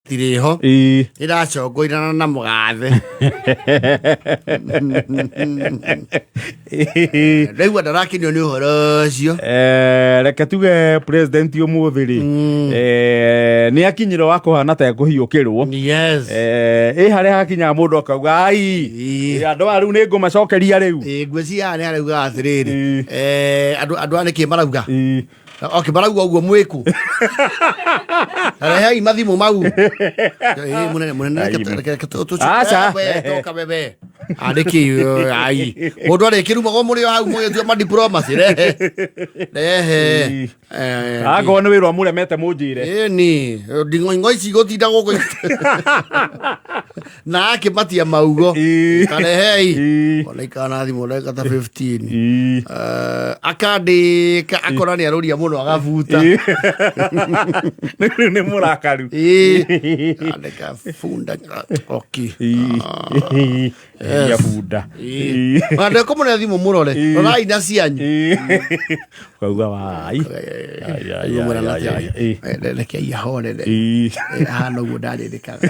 Tirĩ ho. Ĩĩ. Ĩracongoirana na mũgathe. Ndaigua ndarakenio nĩ ũhoro ũcio. Eh, reke tuge president ũmũthĩ rĩ eh, nĩ akinyire wa kũhana ta ekũhiũkĩrwo. Yes. Eh, ĩ harĩa hakinyaga mũndũ akauga ai. Ĩĩ. Andũ aya rĩu nĩ ngũmacokeria rĩu. Ĩĩ, ngwĩciria haha nĩ arauga atĩrĩrĩ, Ĩĩ. eh, andũ aya nĩkĩ marauga? Ĩĩ. Okay, marauga ũguo mwĩkũ? Rehei mathimũ mau. Ĩĩ, mũnene mũnene Ai, reke Aca. we toka wewe. Andĩki ai. Mũndũ arĩkĩrumagwo mũrĩ o hau mũgĩtua ma diplomacy rehe. Rehe. Eh, Akorwo nĩ wĩra mũremete mũnjĩre. Ĩni, nding'oing'o ici gũtinda gũkũ na akĩmatia maugo. Ĩĩ. Karehei. Ĩĩ. Ona ikara na thimũ ndagĩka ta 15. Ĩĩ. Eh, akandĩka akona nĩ arũria mũno agabuta. Ĩĩ. Rĩu nĩ mũrakaru. Ĩĩ. Andĩka bunda oki. Ĩĩ. Ya bunda. Ĩĩ. Andũ kũmũne thimũ mũrore. Ĩĩ. Rorai na cianyu. Ĩĩ. Ukauga wai. Ai, ai, ai, ai, ai. Ĩĩ. Rekei ahorere. Ĩĩ. Ahana ũguo ndarĩrĩkaga.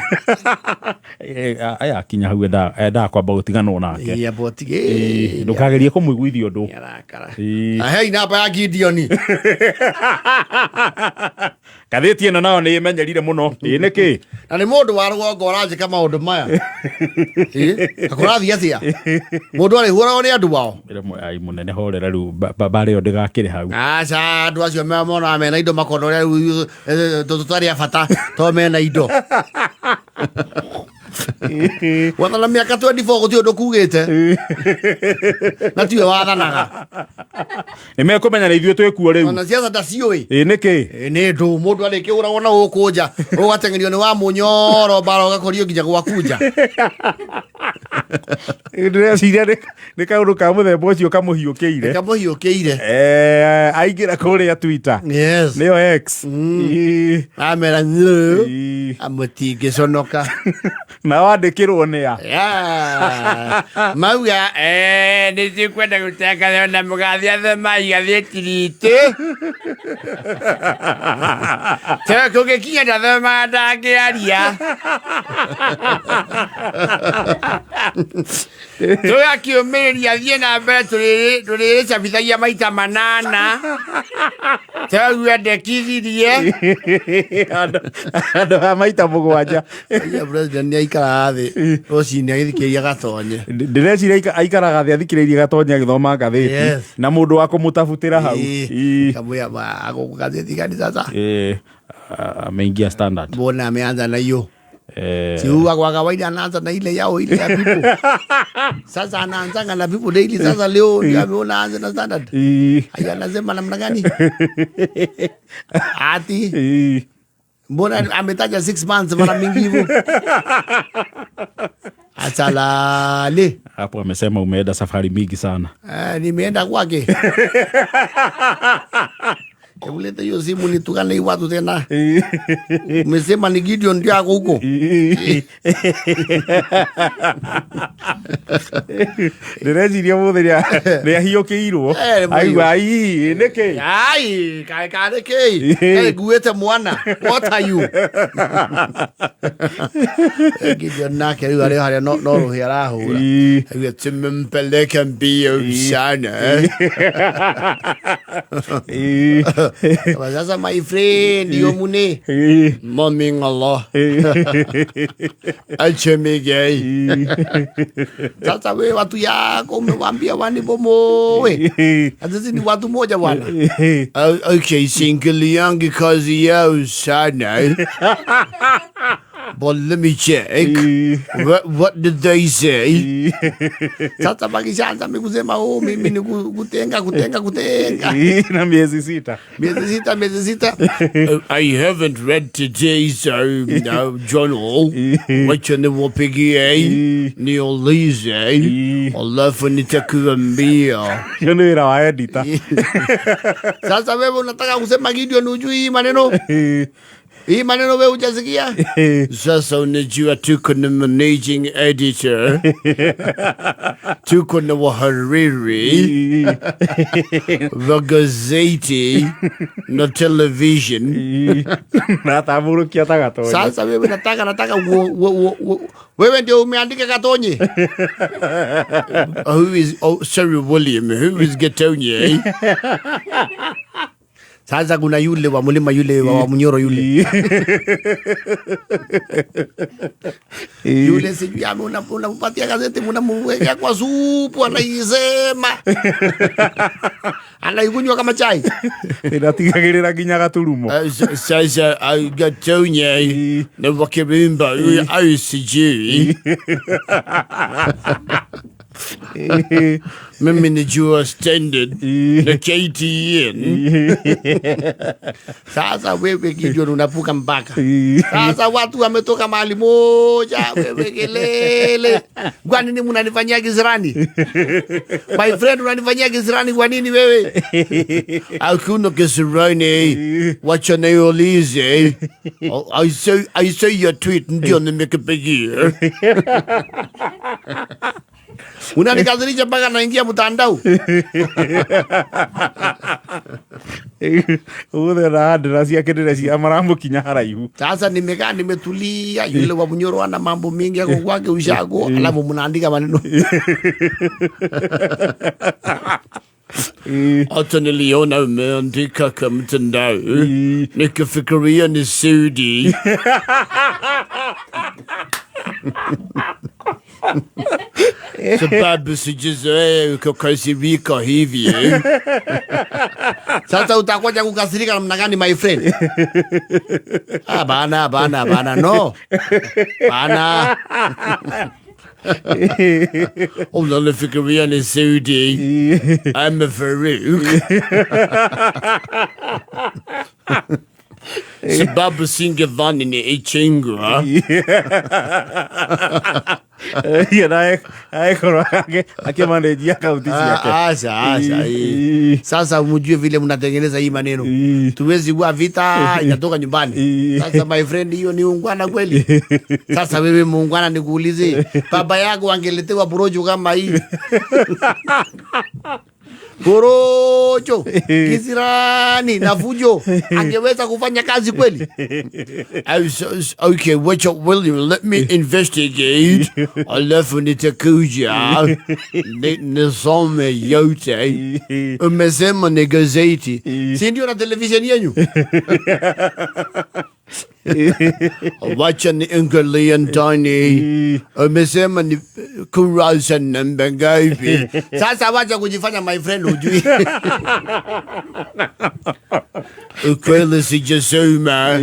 Eh, aya akinya hau endaga kwamba gũtiganwo nake. Ĩĩ, amba ũtige. Ĩĩ, ndũkagerie kũmũiguithia ũndũ. Nĩarakara. Ĩĩ. Ahei namba ya Gideon. Ngathĩti ĩno nayo nĩ ĩmenyerire mũno. Ĩĩ nĩkĩ? Na nĩ mũndũ wa rũgongo ũranjĩka maũndũ maya. Ĩĩ, kũrathiĩ atĩa? Mũndũ arĩhũragwo nĩ andũ ao. Ĩremwe, ai mũnene horera rĩu mbarĩ ĩyo ndĩgakĩre hau. Aca, andũ acio monaga mena indo makona ũrĩa rĩu tũtarĩ a bata to mena indo. Wathana mĩaka 24 gũtirĩ ũndũ kugĩte. Na tiwe wathanaga. Nĩ mekũmenya nĩ ithuĩ twĩkuo rĩu. Ona siasa ndaciũĩ. Ĩĩ nĩkĩ? Ĩ, nĩ ndũ mũndũ arĩkĩũragwo na gũkũ nja ũgateng'erio nĩ wa mũnyoro mbara ũgakorio nginya gwaku nja. Ndĩreciria nĩ kaũndũ ka mũthemba ũcio kamũhiũkĩire. Kamũhiũkĩire. Eh, aingĩra kũrĩa Twitter. Yes. Nĩyo X. Ĩĩ. Amera nyũ. Ĩĩ. Amũtingĩconoka. Na wandĩkĩrwo nĩ a? Yeah. Mauga eh, nĩ cikwenda gũtangatha na mũgathi athoma igathĩti ritũ. Tũgĩkinya ndathomaga ndangĩaria. Tũgakiũmĩrĩria thiĩ na mbere tũrĩrĩcabithagia maita 8 toguo endekithirie. Andũ a maita 7. Iya, president nĩ aikaraga thĩ rũcinĩ agĩthikĩrĩria Gatonye. Ndĩreciria aikaraga thĩ athikĩrĩirie Gatonye agĩthoma ngathĩti Yes. na mũndũ wa kũmũtabutĩra hau. Ĩĩ. Ĩĩ. Kamwĩra gazeti gani sasa? Ĩĩ, ameingia Standard. Mbona ameanza na hiyo? Eh. Si huwa kwa kawaida anaanza na ile yao ile ya People. Sasa anaanzanga na People Daily, sasa leo ndio ameona aanze na Standard. Ĩĩ. Haya, anasema namna gani? Ati Ĩĩ. mbona ametaja 6 months mara mingi hivyo? Asalale. Hapo amesema umeenda safari mingi sana. Eh, nimeenda kwake. Hebu leta hiyo simu nitukane hii watu tena. Umesema ni Gideon ndio ako huko. Ndĩreciria mũthĩ nĩ ahiũkĩirwo. Eh, nĩ Aigua ai nĩkĩ? Ai, kae kae kĩ? Kae nguĩte mwana. What are you? Gideon nake rĩu arĩ harĩa no rũhĩ arahũra. Ĩĩ. Auga tumempeleke mbio sana. Ĩĩ. Kama sasa my friend yo mune. Ĩĩ. Mami Allah. Achemegei. Sasa we watu yako umewambia wanibomoe. Sasa ni watu moja bwana. Okay, singiliangi kazi yao sana. But let me check. What did they say? Sasa wakishaanza mimi kusema, oh, mimi ni kutenga, kutenga, kutenga. Na miezi 6. Miezi 6, miezi 6. I haven't read today's journal. Wacha niwapigie, niulize, alafu nitakuambia. Hiyo ni wĩra wa editor. Sasa wewe unataka kusema Gideon hujui hii maneno? Hii maneno wewe hujasikia? Sasa unajua tuko na managing editor, tuko na wahariri wa gazeti na television. Natambũrũkia ta Gatonye. Sasa wewe nataka wewe ndio umeandika Gatonye. Who is, oh, sorry William, who is Gatonye? Sasa kuna yule wa mlima yule wa Munyoro yule. Yule sijui unampatia gazeti mnamwekea kwa supu anaisema. Anaikunywa kama chai. Ĩratigagĩrĩra nginya gaturumo. Sasa Gatonye na Wakibimba huyu sijui. Mimi najua Standard na KTN. Sasa wewe Gideon unavuka mpaka. Sasa watu wametoka mahali moja, wewe kelele. Kwa nini mnanifanyia kisirani? My friend, unanifanyia kisirani kwa nini wewe? Hakuna kisirani. Wacha niulize. I saw your tweet ndio nimekupigia. Unanikasirisha mpaka naingia mtandao. Ũmũthĩ ona ndĩra ciake ndĩreciria maramũkinya haraihu. Sasa nimekaa nimetulia, yule wa Munyoro ana mambo mingi yako kwake ushago, alafu mnaandika maneno. Hata niliona umeandika kwa mtandao, nikafikiria ni Sudi. Sababu sijazoea kukasirika hivi. Sasa utakuja kukasirika namna gani my friend? Ah, bana, bana, bana, no. Bana. Unanifikiria ni Sudi. I'm a Farouk. Sababu singedhani ni Ichingwa. Aekorwo akĩmanĩnjia akaunti ciake. Asa, asa. Sasa mjue vile mnatengeneza hii maneno. Tuwezi kuwa vita inatoka nyumbani. Sasa my friend, hiyo ni ungwana kweli? Sasa wewe muungwana, nikuulize, baba yako angeletewa porojo kama hii? Porojo, kisirani na fujo, angeweza kufanya kazi kweli? Okay, watch out William, let me investigate. Alafu nitakuja nisome yote. Umesema ni gazeti, si ndio na televisheni yenu? Wacha niangalie ndani. Umesema ni kurasa namba ngapi? Sasa wacha kujifanya my friend hujui. Ukweli sijasoma.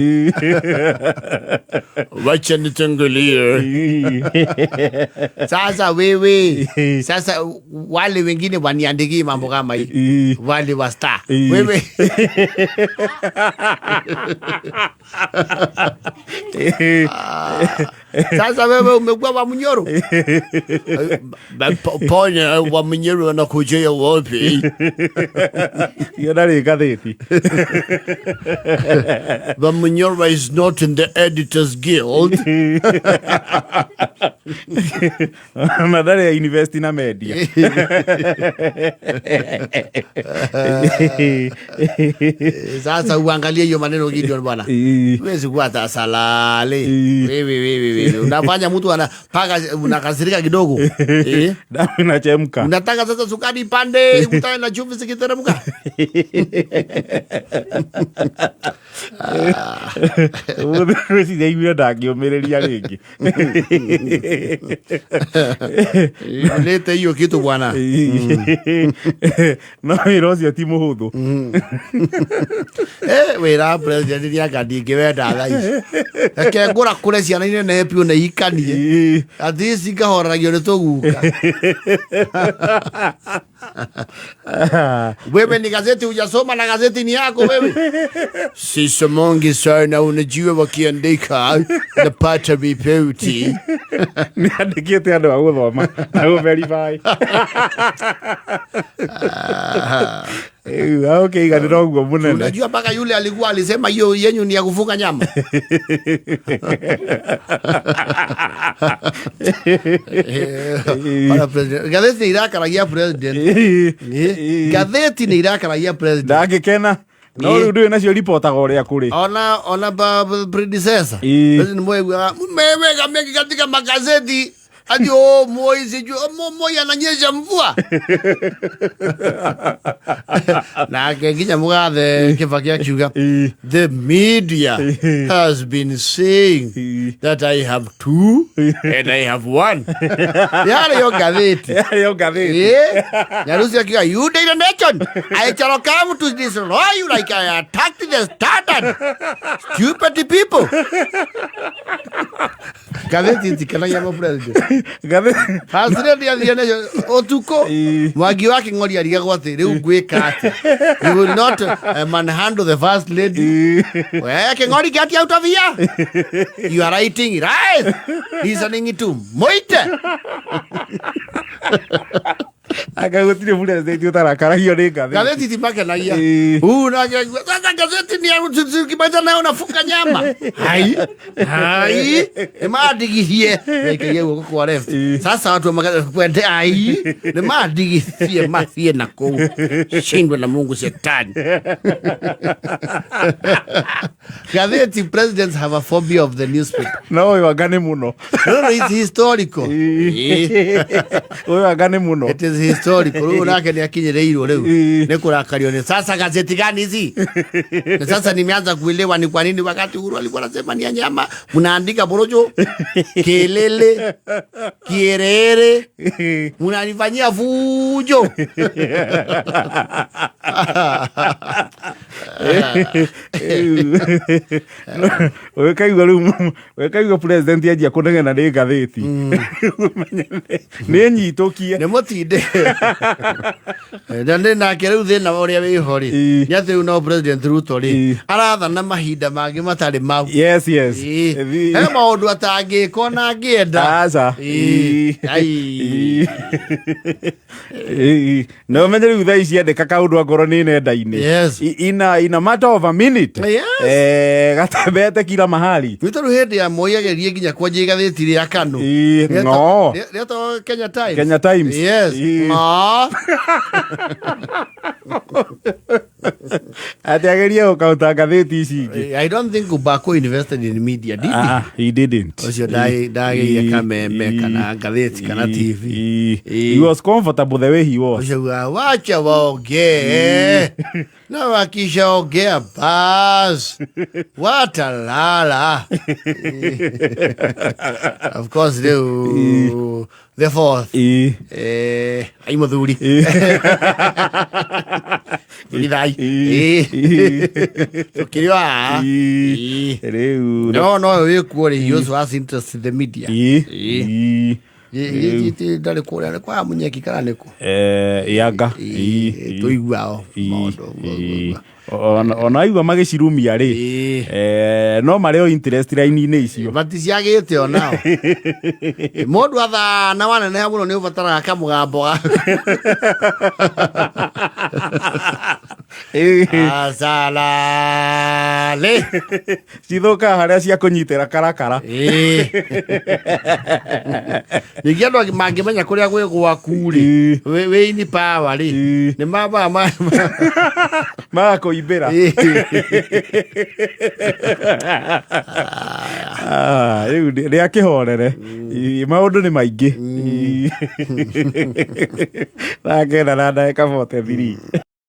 Wacha nitangulie. Sasa wewe, sasa wale wengine waniandikie mambo kama hii. Wale wa star. Wewe. Sasa wewe umekuwa wa Munyoro. Pona wa Munyoro anakujia wapi? Hiyo ndarĩ ngathĩti. The Munyoro is not in the Editors Guild. Na ndarĩ ya invest na media. Sasa uangalie hiyo maneno Gideon bwana. Huwezi kuwa tasalale. Wewe wewe wewe. Unafanya mtu anapaka unakasirika kidogo. Damu inachemka. Unataka sasa sukari ipande, ikutane na chumvi zikiteremka. Ũmũthĩ ngwĩciria inyuĩ ndangĩũmĩrĩria rĩngĩ. Lete hiyo kitu bwana. No wĩra ũcio ti mũhũthũ. Wĩra president nĩ anga ndingĩwenda thaa ici. Reke ngũra kũre ciana inene biũ na ihikanie. At least ikahoreragio nĩ tũguka. Wewe ni gazeti hujasoma na gazeti ni yako wewe. Sisomongi sana, unajua wakiandika napata ripoti. Nĩ andĩkĩte andũ a gũthoma na gũ verify. Ũkĩiganĩra ũguo mũnene. Unajua mpaka yule alikuwa alisema hiyo yenyu ni ya kufunga nyama. Ona president, ngathĩti nĩ irakaragia president. Ngathĩti nĩ irakaragia president. Ndangĩkena no rĩu ndũĩ nacio ripotaga ũrĩa kũrĩ. Ona predecessor. President Moi augaga, mmeweka mengi katika magazeti ati oh, Moi sijui oh, Moi ananyesha mvua. Nake nginya mũgathe Kibaki akiuga, the media has been saying that I have two and I have one. Yarĩ yo ngathĩti. Yarĩ yo ngathĩti. Nyarusi akiuga, you Daily Nation, I shall come to destroy you like I attacked the Standard. Stupid people. Ngathĩti itikenagia ma president. Ngathĩti. President athire nacio ũtukũ. Mwangi wa Kĩng'ori arigagwo atĩ rĩu ngwĩka atĩ. You will not manhandle the first lady. We Kĩng'ori, get out of here. You are writing right. Listening to Moite. Anga gũtirĩ president ũtarakaragio nĩ ngathĩti. Gazeti itimakenagia. Huu nake akiuga, sasa gazeti ni ya kimaliza nayo unafunga nyama. Hai. Hai. Nĩmandigithie. Naikagia guoko kwa left. Sasa watu wa magazeti kwende ai. Nĩmandigithie mathie na kũu. Shindwe na Mungu shetani. Gazeti presidents have a phobia of the newspaper. No ũyũ anga nĩ mũno. No, it's historical. Ũyũ anga nĩ mũno. It is historical. Rĩu nake nĩ akinyĩrĩirwo rĩu nĩ kũrakario nĩ sasa gazeti gani hizi? Na sasa nimeanza kuelewa ni kwa nini wakati Uhuru alikuwa anasema ni ya nyama, mnaandika porojo, kelele, kierere, mnanifanyia fujo. Ũkaigua rĩu ũkaigua president anjia kũnegena nĩ ngathĩti, ũmenye nĩ nyitũkie. Nĩ mũtinde na nĩ nake rĩu thĩna ũrĩa wĩho rĩ, nĩ atĩ rĩu no President Ruto rĩ, arathana mahinda mangĩ matarĩ mau. Yes. He maũndũ atangĩka ona angĩenda. Aca. Ai. Na ũmenye rĩu thaa ici andĩka kaũndũ angorwo nĩ nenda-inĩ, in a matter of a minute, gatembete kila mahali. Nĩ tondũ hĩndĩ ya Moi agerie nginya kwanjia igathĩti rĩa KANU. No. Rĩetagwo Kenya Times. Kenya Times. Yes. Ng'o. Atĩ agerie gũkauta ngathĩti ici ingĩ. I don't think Ubako invested in media, did he? Ah, he didn't. Ũcio ndagĩire kameme kana ngathĩti kana TV. He was comfortable the way he was. Ũcio ugaga, wacha waongee na wakishaongea bas watalala. Of course rĩu the fourth, ai mũthuri thuri thai tũkĩrĩ o haha. Rĩu No wĩkuo rĩ, he also has interest in the media. Ndarĩ kũrĩa nĩ kwa Munyeki kana nĩkũ? Yanga. Tũiguao maũndũ ũguo. Ona aigua magĩcirumia rĩ, no marĩ o interest raini-inĩ icio. Maticiagĩte onao mũndũ athana waneneha mũno nĩ ũbataraga kamũgambo gaku. Asalale. Cithũkaga harĩa cia kũnyitĩra karakara. Ningĩ andũ angĩ mangĩmenya kũrĩa gwĩ gwaku rĩ, wĩ ini power rĩ, nĩ mambaga magakũimbĩra. Ah, rĩu nĩ akĩhorere. Maũndũ nĩ maingĩ. Thaa 9 na ndagĩka 43.